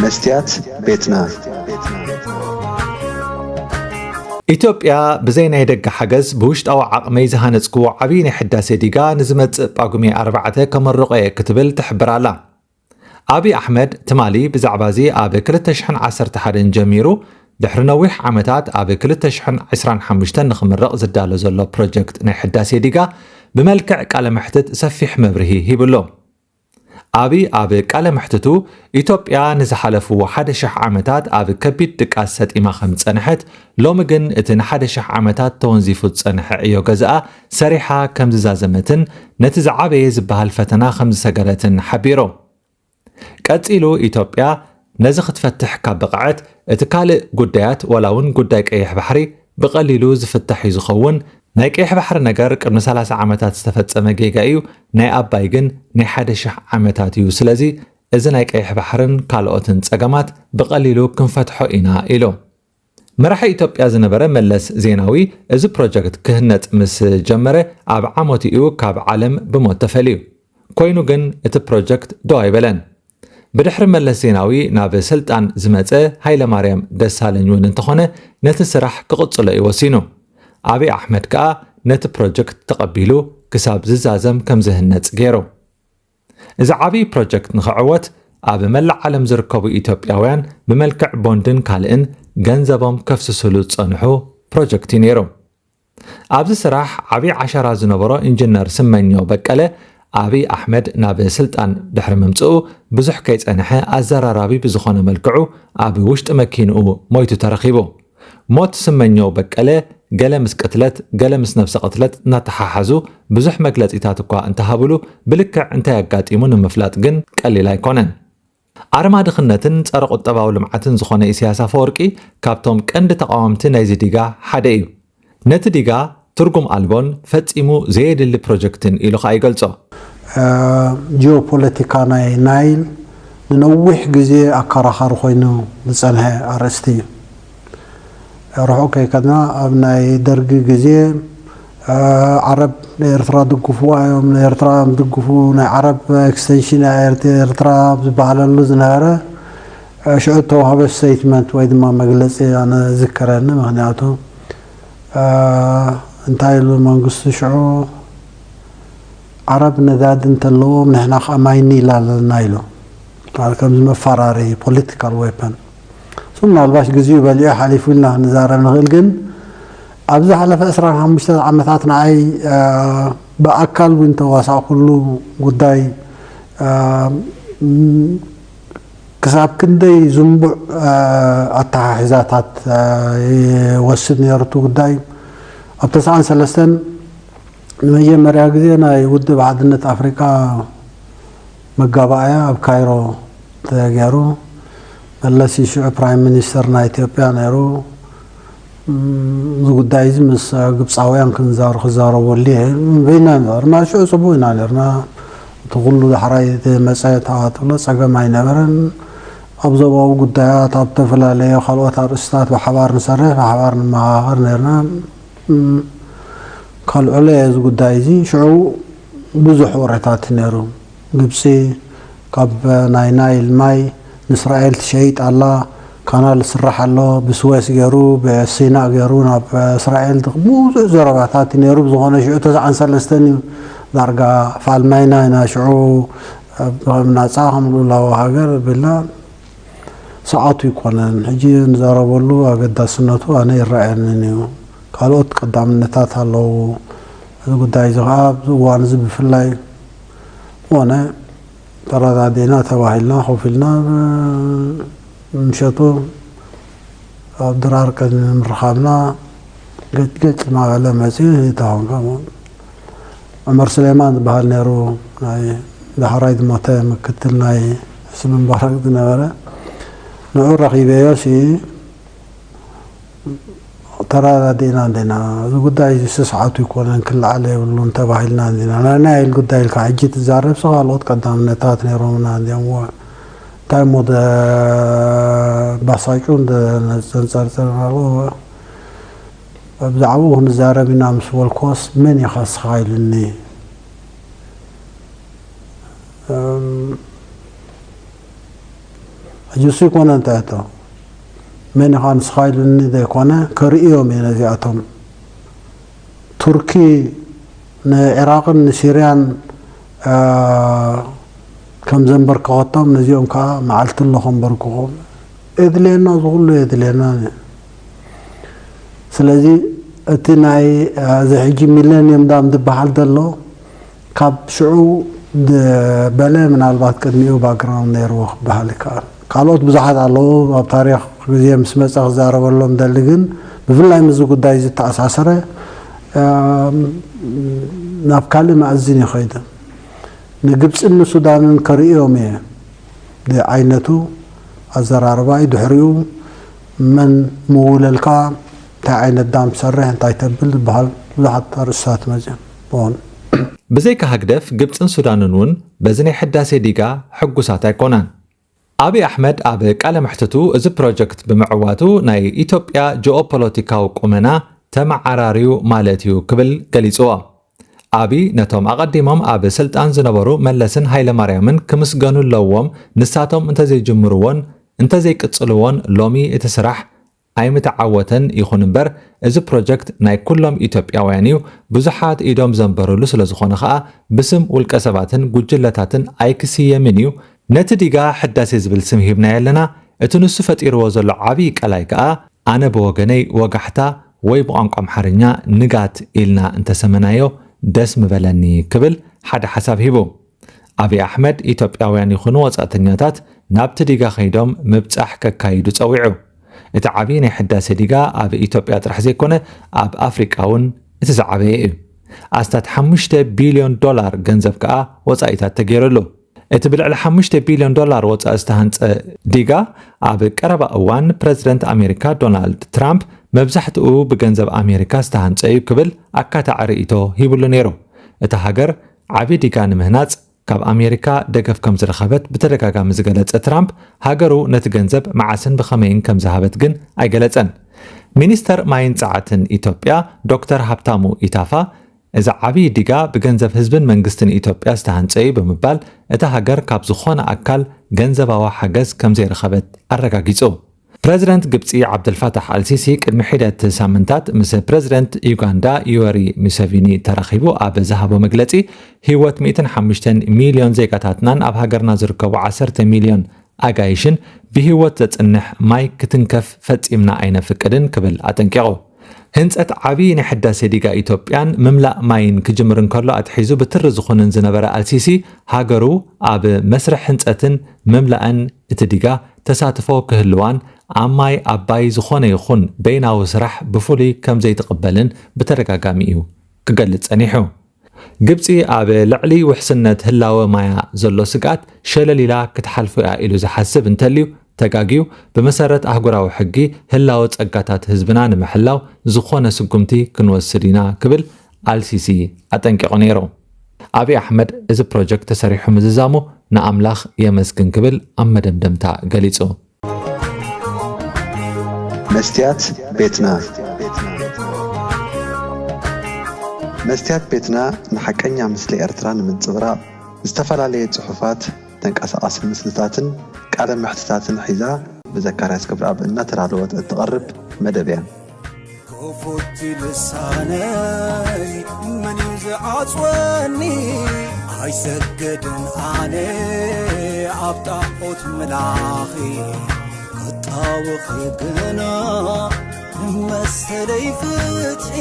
መስትያት ቤትና። ኢትዮጵያ ብዘይ ናይ ደገ ሓገዝ ብውሽጣዊ ዓቕመይ ዝሃነፅክዎ ዓብዪ ናይ ሕዳሴ ዲጋ ንዝመፅእ ጳጉሜ ኣርባዕተ ከመርቆ እየ ክትብል ትሕብር ኣላ። ኣብይ ኣሕመድ ትማሊ ብዛዕባ እዚ ኣብ ክልተ ሽሕን ዓሰርተ ሓደን ጀሚሩ ድሕሪ ነዊሕ ዓመታት ኣብ ክልተ ሽሕን ዕስራን ሓሙሽተን ንኽምረቕ ዝዳሎ ዘሎ ፕሮጀክት ናይ ሕዳሴ ዲጋ ብመልክዕ ቃለ መሕትት ሰፊሕ መብርሂ ሂብሎ። ኣብይ ኣብ ቃለ መሕትቱ ኢትዮጵያ ንዝሓለፉ ሓደ ሽሕ ዓመታት ኣብ ከቢድ ድቃስ ሰጢማ ከም ዝጸንሐት፣ ሎሚ ግን እቲ ንሓደ ሽሕ ዓመታት ተወንዚፉ ዝጸንሐ ዕዮ ገዛኣ ሰሪሓ ከም ዝዛዘመትን ነቲ ዝዓበየ ዝበሃል ፈተና ከም ዝሰገረትን ሓቢሩ። ቀጺሉ ኢትዮጵያ ነዚ ክትፈትሕ ካብ በቕዐት፣ እቲ ካልእ ጉዳያት ዋላ እውን ጉዳይ ቀይሕ ባሕሪ ብቐሊሉ ዝፍታሕ እዩ ዝኸውን። ናይ ቀይሕ ባሕሪ ነገር ቅድሚ ሰላሳ ዓመታት ዝተፈጸመ ጌጋ እዩ፣ ናይ ኣባይ ግን ናይ ሓደ ሽሕ ዓመታት እዩ። ስለዚ እዚ ናይ ቀይሕ ባሕርን ካልኦትን ጸገማት ብቐሊሉ ክንፈትሖ ኢና ኢሉ። መራሒ ኢትዮጵያ ዝነበረ መለስ ዜናዊ እዚ ፕሮጀክት ክህነጽ ምስ ጀመረ ኣብ ዓመቱ እዩ ካብ ዓለም ብሞት ተፈልዩ። ኮይኑ ግን እቲ ፕሮጀክት ደው ኣይበለን። ብድሕሪ መለስ ዜናዊ ናብ ስልጣን ዝመጸ ሃይለማርያም ደሳለኝ እውን እንተኾነ ነቲ ስራሕ ክቕጽሎ እዩ ወሲኑ። ኣብይ ኣሕመድ ከኣ ነቲ ፕሮጀክት ተቐቢሉ ክሳብ ዝዛዘም ከም ዝህነጽ ገይሩ። እዚ ዓብዪ ፕሮጀክት ንኽዕወት ኣብ መላእ ዓለም ዝርከቡ ኢትዮጵያውያን ብመልክዕ ቦንድን ካልእን ገንዘቦም ከፍስስሉ ዝጸንሑ ፕሮጀክት እዩ ነይሩ። ኣብዚ ስራሕ ዓብዪ ዓሻራ ዝነበሮ ኢንጂነር ስመኘው በቀለ ኣብይ ኣሕመድ ናብ ስልጣን ድሕሪ ምምፅኡ ብዙሕ ከይጸንሐ ኣዘራራቢ ብዝኾነ መልክዑ ኣብ ውሽጢ መኪንኡ ሞይቱ ተረኺቡ። ሞት ስመኘው በቀለ ገለ ምስ ቅትለት ገለ ምስ ነብሰ ቅትለት እናተሓሓዙ ብዙሕ መግለፂታት እኳ እንተሃብሉ ብልክዕ እንታይ ኣጋጢሙ ንምፍላጥ ግን ቀሊል ኣይኮነን። ኣርማ ድኽነትን ጸረ ቁጠባዊ ልምዓትን ዝኾነ ኢሳያስ ኣፈወርቂ ካብቶም ቀንዲ ተቓወምቲ ናይዚ ዲጋ ሓደ እዩ። ነቲ ዲጋ ትርጉም ኣልቦን ፈጺሙ ዘየድሊ ፕሮጀክትን ኢሉ ኸኣ ይገልጾ። ጂኦፖለቲካ ናይ ናይል ንነዊሕ ግዜ ኣከራኻሪ ኮይኑ ዝጸንሐ ኣርእስቲ እዩ። ርሑቕ ከይከድና ኣብ ናይ ደርጊ ግዜ ዓረብ ንኤርትራ ድግፍዋ እዮም፣ ንኤርትራ ድግፉ ናይ ዓረብ ኤክስቴንሽን ኤርትራ ዝበሃለሉ ዝነበረ ሽዑ እተዋህበ ስቴትመንት ወይ ድማ መግለፂ ኣነ ዝከረኒ። ምክንያቱ እንታይ ኢሉ መንግስቲ ሽዑ ዓረብ ነዳዲ እንተለዎም ንሕና ከዓ ማይ ኒል ኣለና ኢሉ። ማለት ከምዚ መፈራሪ ፖለቲካል ዌፐን። እሱ ምናልባሽ ግዜኡ በሊዑ ሓሊፉ ኢልና ክንዛረብ ንኽእል፣ ግን ኣብ ዝሓለፈ ዕስራን ሓሙሽተን ዓመታት ንዓይ ብኣካል እውን ተዋሳእኩሉ ጉዳይ ክሳብ ክንደይ ዝንቡዕ ኣተሓሕዛታት ይወስድ ነይሩ እቲ ጉዳይ። ኣብ ተስዓን ሰለስተን ንመጀመርያ ግዜ ናይ ውድብ ሓድነት ኣፍሪቃ መጋባእያ ኣብ ካይሮ ተገይሩ። መለስ እዩ ሽዑ ፕራይም ሚኒስተር ናይ ኢትዮጵያ ነይሩ። እዚ ጉዳይ እዚ ምስ ግብፃውያን ክንዛር ክዛረበሉ እየ በይና ነርና። ሽዑ ፅቡቅ ኢና ነርና። እቲ ኩሉ ዳሕራይ መፀ ተባትሎ ፀገም ኣይነበረን። ኣብ ዞባዊ ጉዳያት ኣብ ዝተፈላለየ ካልኦት ኣርእስታት ብሓባር ንሰርሕ ብሓባር ንመኻኸር ነርና። ካልዕሎ እዚ ጉዳይ እዚ ሽዑ ብዙሕ ወረታት ነይሩ። ግብፂ ካብ ናይ ናይል ማይ ንእስራኤል ትሸይጥ ኣላ። ካናል ስራሕ ኣሎ ብስዌስ ገይሩ ብሲና ገይሩ ናብ እስራኤል ብዙሕ ዘረባታት ነይሩ። ብዝኾነ ሽዑ ተስዓን ሰለስተን እዩ ዳርጋ ፋልማይና ኢና ሽዑ ከም ናፃ ከም ልኡላዊ ሃገር ብልና ሰዓቱ ይኮነን ሕጂ ንዛረበሉ ኣገዳስነቱ ኣነ ይረኣየንን እዩ። ካልኦት ቀዳምነታት ኣለዉ። እዚ ጉዳይ እዚ ከዓ ኣብዚ እዋን እዚ ብፍላይ ዝኾነ ተረዳዲእና ተባሂልና ኮፍ ኢልና ምሸቱ ኣብ ድራር ቅድሚ ምርኻብና ገጭ ገጭ እናበለ መፂኡ ይታወንካ ዑመር ስሌማን ዝበሃል ነይሩ ናይ ዳሕራይ ዝሞተ ምክትል ናይ ሕስኒ ሙባረክ ዝነበረ ንዑ ረኺበዮ ሲ ተረዳዲእና እንዲና እዚ ጉዳይ እዚ ስስዓቱ ይኮነን ክለዓል የብሉን ተባሂልና እንዲና ናይ ናይል ጉዳይ ኢልካ ሕጂ ትዛረብ ሲ ካልኦት ቀዳምነታት ነይሮምና እንዲኦም እንታይ እሞ ባሳጩ ዘንፀርፅር ብዛዕባኡ ክንዛረብ ኢና ምስ በልኮስ መን ኢኻ ስኻ ኢሉኒ። ሕጂ እሱ ይኮነ እንተቶ መን ኢኻ ንስኻ ኢሉኒ ዘይኮነ፣ ከርእዮም እየ ነዚኣቶም። ቱርኪ ንዒራቕን ንሲርያን፣ እ፣ ከም ዘንበርከኸቶም፣ ነዚኦም ከዓ መዓልቲ ኣሎ ከንበርክኾም። የድልየና፣ ዝኹሉ የድልየና። ስለዚ እቲ ናይ፣ እ፣ እዚ ሕጂ ሚለኒየም ዳም ዝበሃል ዘሎ፣ ካብ ሽዑ ድ-፣ በለ ምናልባት ቅድሚኡ ባክግራውንድ ነይርዎ ክበሃል ይከኣል። ካልኦት ብዙሓት ኣለዉ፣ ኣብ ታሪኽ ግዜ ምስ መጸ ክዛረበሎም ደሊ፣ ግን ብፍላይ ምስዚ ጉዳይ ዝተኣሳሰረ፣ እም፣ ናብ ካልእ መኣዝን ይኸይድ። ንግብጽን ንሱዳንን ከርእዮም እየ፣ ብዓይነቱ ኣዘራርባይ፣ ድሕሪኡ መን ምውለልካ፣ እንታይ ዓይነት ዳም ትሰርሕ፣ እንታይ ተብል ዝበሃል ብዙሓት ኣርእስታት መፅዮም። ብዘይካ ህግደፍ፣ ግብጽን ሱዳንን እውን በዚ ናይ ሕዳሴ ዲጋ ሕጉሳት ኣይኮናን። ኣብይ ኣሕመድ ኣብ ቃለ መሕትቱ፣ እዚ ፕሮጀክት ብምዕዋቱ ናይ ኢትዮጵያ ጂኦፖለቲካዊ ቁመና ተመዓራርዩ ማለት እዩ ክብል ገሊጽዎ። ኣብይ ነቶም ኣቐዲሞም ኣብ ስልጣን ዝነበሩ መለስን ሃይለማርያምን ክምስገኑ ኣለዎም፣ ንሳቶም እንተዘይጅምርዎን እንተዘይቅጽልዎን ሎሚ እቲ ስራሕ ኣይምተዓወተን። ይኹን እምበር እዚ ፕሮጀክት ናይ ኩሎም ኢትዮጵያውያን እዩ፣ ብዙሓት ኢዶም ዘንበሩሉ ስለዝኾነ ኸኣ ብስም ውልቀ ሰባትን ጉጅለታትን ኣይክስየምን እዩ። ነቲ ዲጋ ሕዳሴ ዝብል ስም ሂብናዮ ኣለና። እቲ ንሱ ፈጢርዎ ዘሎ ዓብዪ ቀላይ ከኣ ኣነ ብወገነይ ወጋሕታ ወይ ብቋንቋ ኣምሓርኛ ንጋት ኢልና እንተሰመናዮ ደስ ምበለኒ ክብል ሓደ ሓሳብ ሂቡ። ኣብይ ኣሕመድ ኢትዮጵያውያን ይኹኑ ወጻእተኛታት ናብቲ ዲጋ ከይዶም ምብጻሕ ከካይዱ ጸዊዑ። እቲ ዓብዪ ናይ ሕዳሴ ዲጋ ኣብ ኢትዮጵያ ጥራሕ ዘይኮነ ኣብ ኣፍሪቃ እውን እቲ ዝዓበየ እዩ። ኣስታት ሓሙሽተ ቢልዮን ዶላር ገንዘብ ከኣ ወጻኢታት ተገይሩሉ። እቲ ብልዕሊ ሓሙሽተ ቢልዮን ዶላር ወጻኢ ዝተሃንጸ ዲጋ ኣብ ቀረባ እዋን ፕረዚደንት ኣሜሪካ ዶናልድ ትራምፕ መብዛሕትኡ ብገንዘብ ኣሜሪካ ዝተሃንጸ እዩ ክብል ኣካታዒ ርእይቶ ሂብሉ ነይሩ። እታ ሃገር ዓቢ ዲጋ ንምህናጽ ካብ ኣሜሪካ ደገፍ ከም ዝረኸበት ብተደጋጋሚ ዝገለጸ ትራምፕ፣ ሃገሩ ነቲ ገንዘብ መዓስን ብኸመይን ከም ዝሃበት ግን ኣይገለጸን። ሚኒስተር ማይን ጸዓትን ኢትዮጵያ ዶክተር ሃብታሙ ኢታፋ፣ እዚ ዓብዪ ዲጋ ብገንዘብ ህዝብን መንግስትን ኢትዮጵያ ዝተሃንጸ እዩ ብምባል፣ እታ ሃገር ካብ ዝኾነ ኣካል ገንዘባዊ ሓገዝ ከም ዘይረኸበት ኣረጋጊጹ። ፕረዚደንት ግብጺ ዓብደልፋታሕ ኣልሲሲ ቅድሚ ሒደት ሳምንታት ምስ ፕረዚደንት ዩጋንዳ ዩወሪ ሙሰቪኒ ተራኺቡ ኣብ ዝሃቦ መግለጺ፣ ህይወት ሚእትን ሓሙሽተን ሚልዮን ዜጋታትናን ኣብ ሃገርና ዝርከቡ ዓሰርተ ሚልዮን ኣጋይሽን ብህይወት ዘጽንሕ ማይ ክትንከፍ ፈጺምና ኣይነፍቅድን ክብል ኣጠንቂቑ። ህንጸት ዓቢ ናይ ሕዳሴ ዲጋ ኢትዮጵያን ምምላእ ማይን ክጅምር እንከሎ ኣትሒዙ ብትሪ ዝኹንን ዝነበረ ኣልሲሲ፣ ሃገሩ ኣብ መስርሕ ህንጸትን ምምላእን እቲ ዲጋ ተሳትፎ ክህልዋን ኣብ ማይ ኣባይ ዝኾነ ይኹን በይናዊ ስራሕ ብፍሉይ ከም ዘይትቕበልን ብተደጋጋሚ እዩ ክገልጽ ጸኒሑ። ግብጺ ኣብ ልዕሊ ውሕስነት ህላወ ማያ ዘሎ ስግኣት ሸለል ኢላ ክትሓልፎ እያ ኢሉ ዝሓስብ እንተልዩ ተጋግዩ፣ ብመሰረት ኣህጉራዊ ሕጊ ህላወ ጸጋታት ህዝብና ንምሕላው ዝኾነ ስጉምቲ ክንወስድ ኢና ክብል ኣልሲሲ ኣጠንቂቑ ነይሩ። ኣብይ ኣሕመድ እዚ ፕሮጀክት ተሰሪሑ ምዝዛሙ ንኣምላኽ የመስግን ክብል ኣብ መደምደምታ ገሊጹ። መስትያት ቤትና። መስትያት ቤትና ንሓቀኛ ምስሊ ኤርትራ ንምንጽብራቕ ዝተፈላለየ ጽሑፋት፣ ተንቀሳቓሲ ምስልታትን ቃለ መሕትታትን ሒዛ ብዘካርያስ ክብረኣብ እናተዳለወት እትቐርብ መደብ እያ። ክፉት ልሳነይ መን እዩ ዝዓጽወኒ? ኣይሰግድን ኣነ ኣብ ጣዖት ምላኺ፣ ክጣወኺ ግና ንመሰለይ ፍትሒ።